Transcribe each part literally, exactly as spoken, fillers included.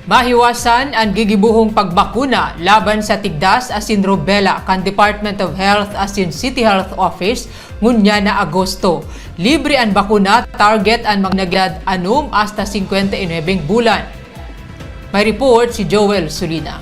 Mahiwasan an gigibohong pagbakuna laban sa tigdas asin rubella kan Department of Health asin City Health Office ngunyan na Agosto. Libre an bakuna, target an mga nagedad anom hasta singkwenta y nuebeng bulan. May report si Joel Sulina.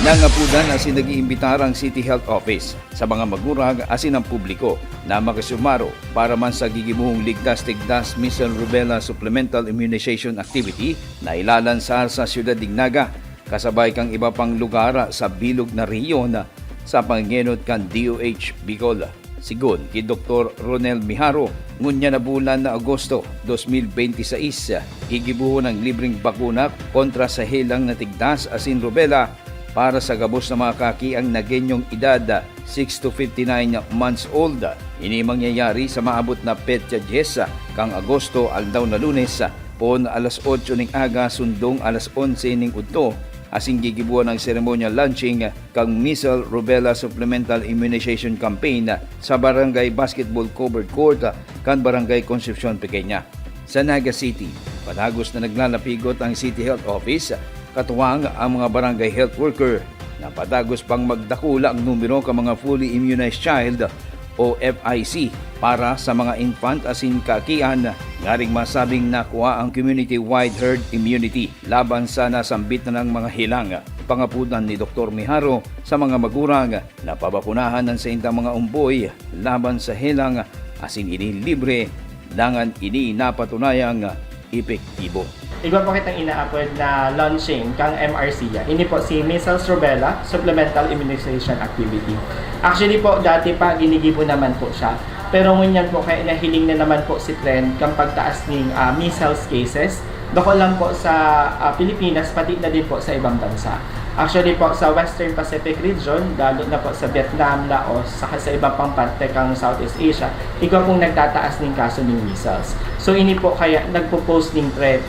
Nangapudan asin nag-iimbitar ang City Health Office sa mga magurang asin ang publiko na makisumaro para man sa gigibohong ligtas-tigdas measles rubella supplemental immunization activity na ilalansar sa Siyudad nin Naga, kasabay kan iba pang lugar sa bilog na rehiyon sa pangenot kan D O H Bicol. Sigon ki Doktor Ronel Miharo, ngunyan na bulan na Agosto dos mil benti sais, gigibohon ang libreng bakuna kontra sa helang na tigdas asin rubella para sa gabos na mga kakiang Nagueñong edad six to fifty-nine months old. Ini mangyayari sa maabot na petsa dyes kan Agosto, aldaw na Lunes, poon alas otso ning aga sundong alas onse ning udto, asin gigibohon ang ceremonial launching kan Measles Rubella Supplemental Immunization Campaign sa Barangay Basketball Covered Court kan Barangay Concepcion Pequeña. Sa Naga City, padagos na naglalapigot ang City Health Office, katuwang ang mga barangay health worker, na padagos pang magdakula ang numero kan mga fully immunized child o F I C para sa mga infant asin kaakian, ngaring masabing nakuha ang community-wide herd immunity laban sa nasambit na ng mga helang. Pangapudan ni Doktor Miharo sa mga magurang na pabakunahan ang saindang mga omboy laban sa helang, asin ini libre, dangan ini napatunayang epektibo. Igwa po kitang inaapod na launching kang M R C. Ini po si Measles Rubella Supplemental Immunization Activity. Actually po, dati pa ginigibo naman po siya. Pero ngunyan po kaya nahiling na naman po si trend kang pagtaas ning ah, measles cases. Bako lang po sa ah, Pilipinas, pati na din po sa ibang bansa. Actually po, sa Western Pacific region, lalo na po sa Vietnam, Laos, saka sa iba pang parte kang Southeast Asia, igwa pong nagtataas ning kaso ning measles. So ini po kaya nagpo-pose ning threat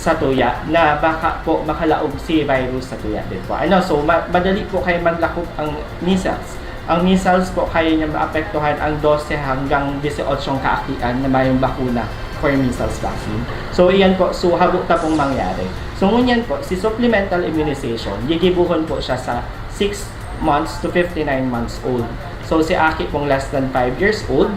sa tuya na baka po makalaog si virus sa tuya din po. Ano, so ma- madali po kaya maglakop ang measles. Ang measles po kaya niya maapektuhan ang dose hanggang dieciocho kaakian na mayong bakuna for measles vaccine. So iyan po, so habo ta pong mangyari. So ngunyan po, si supplemental immunization, gigibuhon po siya sa six months to fifty-nine months old. So si aki pong less than five years old,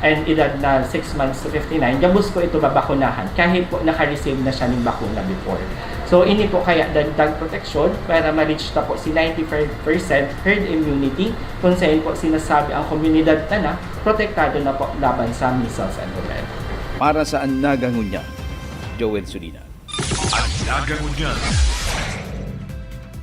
and edad na six months to fifty-nine, gabos po ito babakunahan kahit po naka-receive na siya ng bakuna before. So ini po kaya dagdag proteksyon para ma-reach ta po si ninety-five percent herd immunity, kung saan po sinasabi ang komunidad ta na protektado na po laban sa measles and rubella. Para sa An Naga Ngunyan, Joel Sulina. An Naga Ngunyan.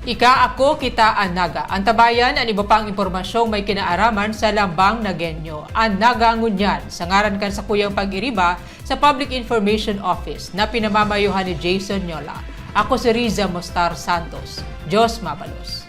Ika, ako, kita, An Naga. Antabayan an iba pang impormasyong may kinaaraman sa Lambang Nagueño. An Naga Ngunyan, sa ngaran kan sakuyang pag-iriba sa Public Information Office na pinamamayohan ni Jason Nyola. Ako si Riza Mostar Santos. Diyos mabalos.